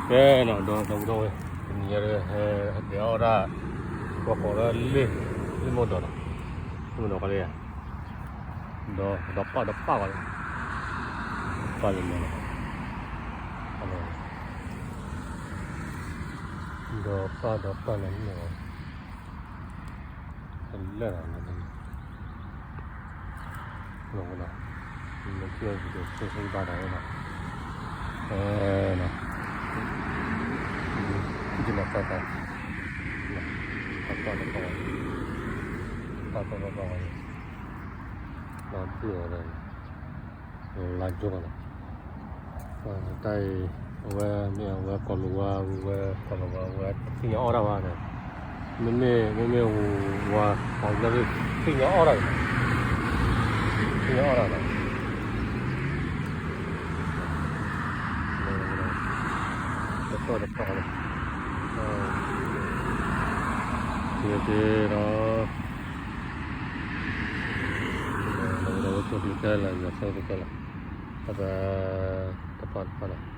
ကဲနီၤ ဒီပုၢ်ဒီဝဲၢ် တနံၤညါဒီး ဟဲ ဟဲက့ၤအီၣ်ဒၣ် ပှၤကိးလၢလ့ၣ် လ့ၣ်မိၢ်ဒီးနီၤ လ့ၣ်မိၢ်ဒီးခီလၢယၤ ဒီး ဒီးပၢ်ဒီးပၢ်ဝဲ ပၢ်လၢမဲာ်လီၤ ဒီးပၢ်ဒီးပၢ်လၢမဲာ်လီၤ တလၢာ်လီၤ လၢဝဲလီၤ လၢကၠိ video ဆိဆိဘၣ်ဒီးဝဲလီၤ နီၤ ယနီၤတၢ်တၢ် တၢ်တၢ်တၢ်ဝဲ တၢ်တၢ်တၢ်ဝဲ လီၤပျၢၤဝဲ လါကၠိလီၤ တၢ်အံၤ အဝဲမ့ၢ်အဝဲကိးလီၤဝဲ ဝဲကိးလီၤဝဲ အဝဲသ့ၣ်ညါအီၣ်တၢ်ဘၣ်ဒီး မ့မ့ၢ် မ့မ့ၢ်ဝဲ ပှၤကညီသ့ၣ်ညါအီၣ်တၢ်ဒီး သ့ၣ်ညါအီၣ်တၢ်ဒီး တကီၢ်တကီၢ်လီၤ ကဲဒီး လီၤဝဲဒၣ်ဝဲကၠိတကဲလၢ ယွၤဆိၣ်တကဲလၢ တပ တပှၢ်တပှၢ်လီၤ